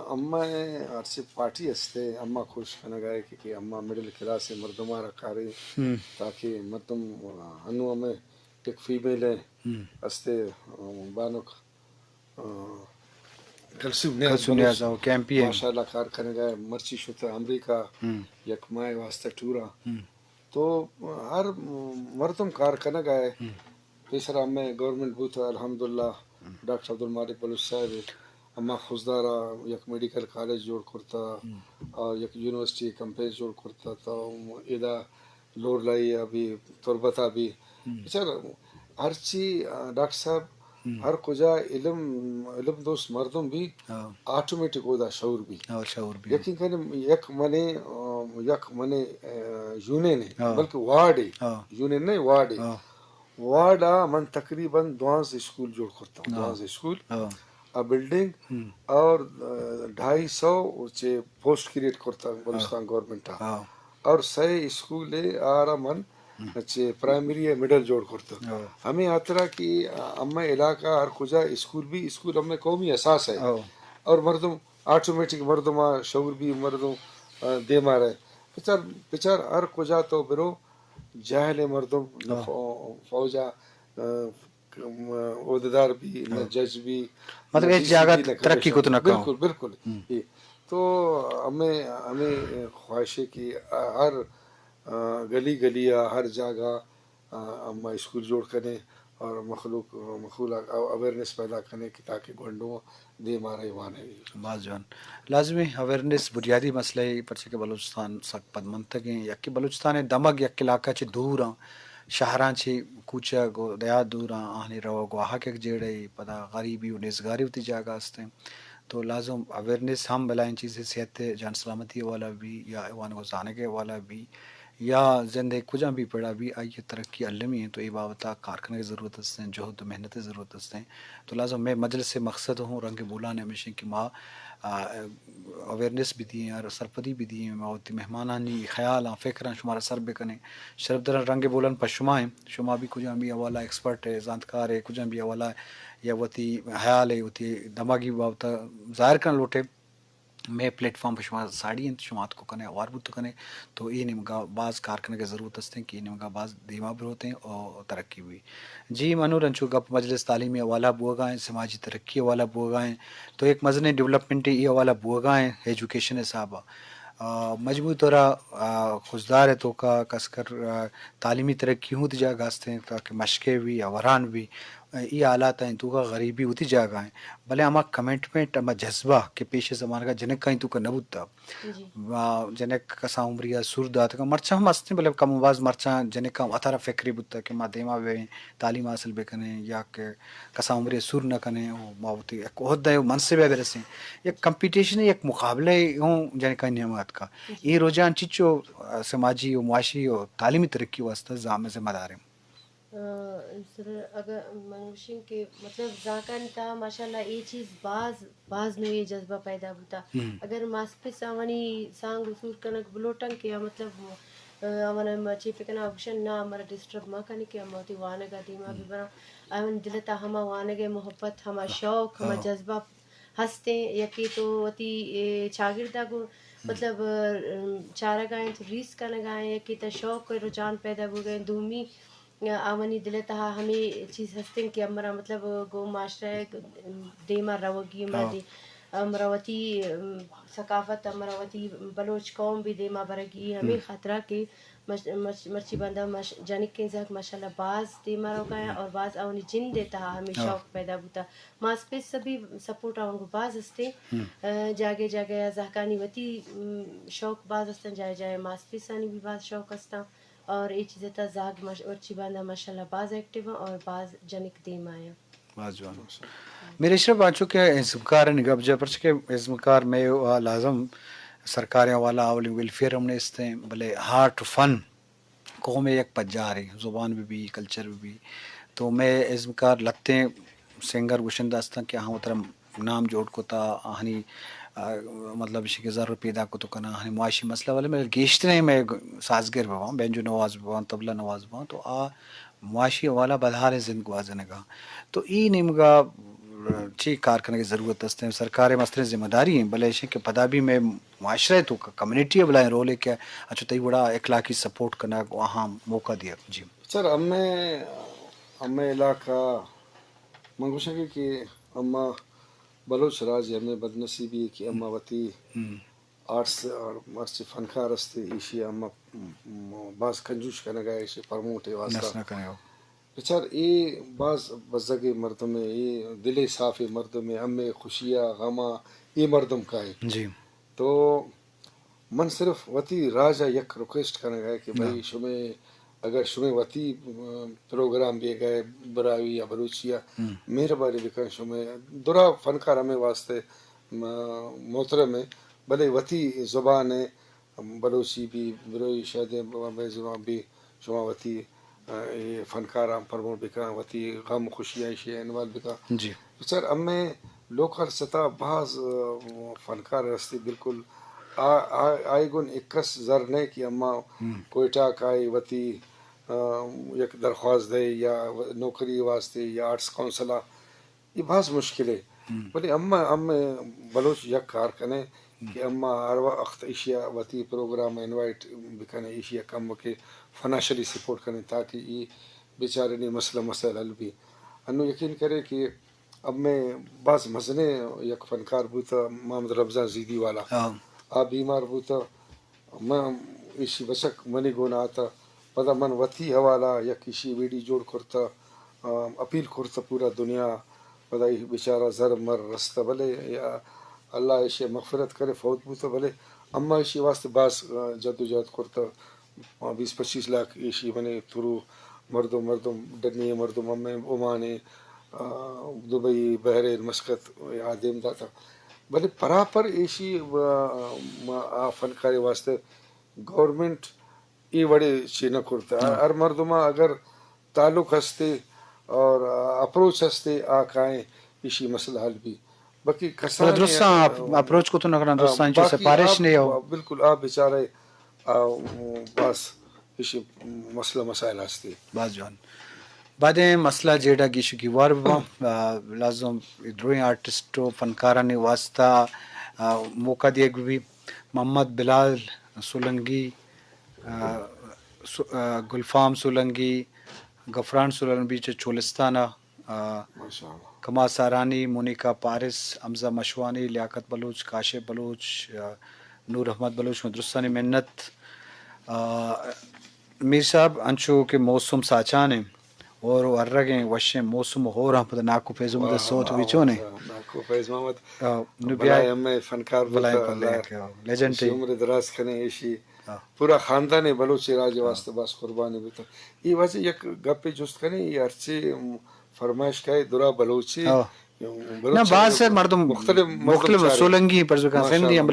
اما ہرچی پارٹی ہستے، اما کوشش کنگا ہے کہ، کہ اما مڈل کلاس مردمارا کارے، ہم۔ تاکہ مردم، انو ہمیں یک فیمیل ہے، ہم۔ ہستے، بانک، آ، کلثوم نیاز کلثوم نیاز بلوچ، او کیمپی ہے۔ ماشاءاللہ کار کنگا ہے، مرچی شتا امریکہ، ہم۔ یک ماہ واسطہ ٹورا۔ ہم۔ تو ہر مردم کار کنگا ہے۔ ہم۔ پیسرا ہمیں گورنمنٹ بوت، الحمدللہ، ہم۔ ڈاکٹر عبدالمالک بلوچ صاحب، اما خضدارا یک میڈیکل کالج جوڑ کرتا، ہم۔ اور یک یونیورسٹی کمپیس جوڑ کرتا، تو ادا لور لائی ابھی تربتا بھی۔ ہم۔ بچار ہرچی، آ، ڈاکٹر صاحب، ہم۔ ہر کجا علم، علم دوست مردم بھی، ہاں۔ آٹومیٹک اودا شعور بھی۔ ہاں، شعور بھی۔ یقین کنے یک منے، آ، یک منے، آ، یونین ہے، ہاں۔ بلکہ وارڈ ہے۔ ہاں۔ یونین نہیں، وارڈ ہے۔ ہاں۔ وارڈ آ من تقریباً دوانزہ اسکول جوڑ کرتا ہوں، ہاں۔ دوانزہ اسکول۔ ہاں۔ آ بلڈنگ ہم۔ اور، آ، ڈھائی سو چے پوسٹ کریٹ کرتا بلوچستان ہاں۔ گورنمنٹ آ۔ ہاں۔ اور سئے اسکول آرا من ہم۔ چے پرائمری ہے مڈل جوڑ کرتا۔ ہاں۔ ہمیں ہاترا کہ، آ، ہمیں علاقہ ہر کجا اسکول بھی، اسکول ہمیں قومی اساس ہے۔ ہاں۔ اور مردم آٹومیٹک مردم آ شعور بھی مردم، آ، دیما رہے۔ بچار، بچار ہر کجا تو برو جاہل مردم نہ ہاں۔ فو-، فوجا، آ، عہدیدار بھی، نہ ہاں۔ جج بھی، مطلب نہ ایک ڈی سی جاگہ بھی، نہ ترقی کمشنر کت بھی۔ نہ کاؤ۔ بالکل، بالکل۔ ہم۔ اے تو ہمیں، ہمیں خواہش ہے کہ ہر، آ، گلی گلی آ، ہر جاگہ، آ، ہم اسکول جوڑ کریں اور مخلوق، مخلوق اویئرنیس پیدا کریں کہ تاکہ گونڈو دیما رہے وانے۔ باز جوان۔ لازمی اویئرنیس بنیادی مسئلہ ہے، پرچہ کہ بلوچستان سک پدمنتگیں، یکی بلوچستان دمگ یک علاقہ چہ دور آں، شہراں چہ کوچگ و دیہات دور آں، آہانی روگ و واہگ یک جیڑہ ای، پدا غریبی و نیزگاری وتی جاگہ است انت۔ تو لازم اویئرنیس ہم بلائیں چیزے، صحت جان سلامتی حوالہ بھی یا وانگ و زانگ حوالہ بھی یا زند کجام بھی پڑا بھی آئی ترقی المی انت، تو اے بابت کار کنگ ضرورت است انت، جہد و محنت ضرورت است انت۔ تو لازم مئے مجلس مقصد ہوں رنگ بولان ہمیش انت کہ ما، آ، اویئرنیس بدییں اور سرپدی بدییں، ما وتی مہمانانی خیالاں، فکراں شمارا سر بکنیں۔ شرف دراں رنگ بولان پہ شما ہیں، شما بھی کجام بھی حوالہ ایکسپرٹ ہے، زانتکار ہے، کجام بھی حوالہ یا وتی حیال ہے، وتی دماغی بابت ظاہر کرنا لوٹے۔ مئے پلیٹ فارم پہ شما ساڑی انت، شما اتکو کنے، ہوار بوت کنے، تو اے نیمگا باز کار کنگ ضرورت است انت کہ اے نیمگا باز دیما بروتیں اور ترقی بی۔ جی منور، انچو گپ مجلس تعلیمی حوالہ بوگا ہیں، سماجی ترقی حوالہ بوگا ہیں، تو ایک مزنیں ڈیولپمنٹ ای حوالہ بوگا ہیں ایجوکیشن حسابا۔ آ، مجموعی طورا، آ، خضدار توکا کسکر، آ، تعلیمی ترقی ہوں وتی جاگہ است انت تاکہ مشکے بی یا وران بی۔ ای حالات ہیں توکا غریبی وتی جاگہ ہیں، بلے ہما کمٹمنٹ، ہما جذبہ کہ پیش زمانگا جنکانی توکا نہ بوتا۔ جی۔ ما جنک کسا عمری سور داتگا، مرچاں ہم ہستیں، بلے کم و باز مرچاں جنکاں وتارا فکرے بوتا کہ ما دیما بیں، تعلیم حاصل بکنیں یا کہ کسا عمری سور نہ کنیں، و ما وتی یک عہدہ و منصبے برسیں۔ یک کمپیٹیشن، یک مقابلہ ہوں جنکانی نیمگا اتکا۔ جی۔ اے رجحان چچو سماجی و معاشی و تعلیمی ترقی واسطہ زام ذمہ دار ہیں۔ آ، سر، اگر من گوشیں کہ مطلب زانتکارانی تہا ماشاءاللہ اے چیز باز، باز نوں اے جذبہ پیدا بوتا۔ ہم۔ اگر ماسپس آوانی سانگ و سور کنگ بلوٹن کہ آ مطلب، آ، آوانا ما چے پہ کناں گوشن، نہ، ہمارا ڈسٹرب مہ کنے کہ ہم وتی وانگا دیما ہم۔ ببراں۔ آوانی دل تہا ہما وانگے محبت، ہما ہاں۔ شوق، ہما ہاں۔ جذبہ ہستیں، یکے تو وتی، اے، چاگردا گوں، ہم۔ مطلب، ام، چارگا ایں تو ریس کنگا ایں، یکے تا شوق و رجحان پیدا بوگا ایں، دومی، آوانی دل تہا ہمے چیز ہستیں کہ ہمرا مطلب گوں معاشرہ دیما روگی، ہمرا ہاں۔ دی-، ہمرا وتی، ام، ثقافت، ہمرا وتی بلوچ قوم بھی دیما برگی، ہمے ہم۔ خاطرا کہ مش-، مش-، مرچی باندا مش-، جنکیں زہگ ماشاءاللہ باز دیما روگا ایں ہم۔ اور باز آوانی جند تہا ہمے ہاں۔ شوق پیدا بوتا۔ ماسپس بھی سپورٹ آوان گوں باز ہستیں۔ ہم۔ آ، جاگے جاگے آ زہگانی وتی، ام، شوق باز ہستن، جاگے جاگے ماسپسانی بھی باز شوق ہستن۔ اور اے چیز تا زاگ مش-، مرچی باندا ماشاءاللہ باز ایکٹیو ہیں اور باز جنک دیما ہیں۔ باز جوان۔ میر اشرف، آنچو کہ ازمکارانی گپ جا، پرچہ کہ ازمکار مئے لازم سرکاریں حوالہ اولی ویلفیئر ہم نیستیں، بلے ہارٹ فن قوم یک پجارے، زبان بہ بی، کلچر بہ بی۔ تو مئے ازمکار لتیں سنگر گوشندہ ہستن کہ آہاں وترا نام جوڑ کتا، آہانی، آ، مطلب ایشی کہ زر پیدا کتو کنا، آہانی معاشی مسئلہ، ولے مئے گیشتریں مئے سازگر بباں، بینجو نواز بباں، طبلہ نواز بباں، تو آ معاشی حوالہ بدحالیں زند گوازینگا۔ تو ای نیمگا چی کار کنگ ءِ ضرورت است ایں؟ سرکار ءِ مستریں ذمہ داری ایں، بلے ایش ایں کہ پدا بھی مئے معاشرہ ءِ توکا کمیونٹی ءِ بلاہیں رولے کہ انچو تئی وڑا اخلاقی سپورٹ کنگ و آہاں موقع دیگ۔ جی۔ سر، ہمے، ہمے علاقہ، من گوشاں کہ، کہ اما بلوچ راج ءِ ہمے بدنصیبی کہ اما وتی آرٹس اور مرچی فنکار استے، ایشی ءَ ہم، م، باز کنجوش کنگ ءَ، ایشی پروموٹ ءِ واسطہ۔ نس نہ کنگ ءَ۔ بچار، اے باز بزگیں مردمے، اے دلے صافیں مردمے، ہمے خوشی ءَ، غم ءَ، اے مردم کائے۔ جی۔ تو من صرف وتی راج ءَ یک ریکویسٹ کنگ ءَ کہ بھئی، شمے اگر شمے وتی، م، پروگرام بیگ ءَ براہوئی یا بلوچی ءَ، مہربانی بکن، شمے درا فنکار ہمے واسطے م-، محترم ایں، بلے وتی زبان ءَ بلوچی بی، بروئی شاید مئے زبان بی، شما وتی، ا، اے فنکاراں پروموٹ بکن، وتی غم خوشی ءَ ایشی انوالو بکن۔ جی۔ بچار، ہمے لوکل سطح باز، ا، فنکار ہستی، بالکل آ، آ، آئی گون اکس زر نہ کہ اما کوئٹہ کائے وتی، ا، یک درخواست دے یا نوکری واسطے یا آرٹس کونسل ءَ، اے باز مشکلے۔ بلے اما، ہم بلوچ یک کار کنے کہ اما ہر وقت ایشی ءَ وتی پروگرام ءَ انوائٹ بکنے، ایشی ءَ کم کہ فنانشلی سپورٹ کنے تاکہ اے بیچارے نی مسئلہ مسائل حل بی۔ انو یقین کرے کہ ہمے باز مزنیں یک فنکار بوتا محمد رمضان زیدی والا۔ آ بیمار بوتا، من ایشی بچک منی گون آتا، پدا من وتی حوالہ یک ایشی ویڈی جوڑ کرتا، آ، اپیل کرتا پورا دنیا، پدا ای بیچارہ زر مر رستا، بلے یا اللہ ایشی مغفرت کرے، فوت بوتا، بلے اما ایشی واسطے باز، آ، جدوجہد کرتا، آ، بیست پچیس لاکھ ایشی منے ترو مردم، مردم ڈنی مردم ہمیں عمان، آ، دبئی، بحرین، مسقط آ دیم داتا۔ بلے پراپر ایشی، آ، آ فنکاری واسطے گورنمنٹ اے وڑے چی نہ کرتا۔ ہر مردم اگر تعلق ہستے اور اپروچ ہستے، آ کائیں ایشی مسئلہ حل بی۔ باقی کسان درستاں اپروچ کو تو نہ کرنا، درستاں چو سفارش نہیں ہو۔ بالکل، آ بیچارے، آ، بس ایشی مسئلہ مسائل ہستے۔ باز جوان۔ بعدیں مسئلہ جیڑا گیش گیوار بباں، آ، لازم دروئیں آرٹسٹ و فنکارانی واسطہ، آ، موقع دیگ بی۔ محمد بلال سولنگی، آ، سو-، آ، گلفام سولنگی، غفران سولنگی چہ چولستان ءَ، آ، کمال سارانی، مونیکا پارس، حمزہ مشوانی، لیاقت بلوچ، کاشف بلوچ، آ، نور احمد بلوچ، مئے درستانی منت۔ آ، میر صاحب، انچو کہ موسم ساچان ایں، ہور ورگ ایں، وشیں موسم، ہور ہم پدا ناکو پیزم دا سوت وی چون ایں؟ ناکو فیض محمد، آ، نو بیا بلائیں ہمے فنکار بوتا، اللہ ایشی عمر دراز کنے، ایشی پورا خاندان بلوچ راج واسطے باز قربانی بوتا۔ ای واجہ یک گپے جست کنے، ای ہرچی فرمائش کائے درا بلوچی، نہ، باز مردم مختلف، مختلف سولنگی پر زکان سندھی ہم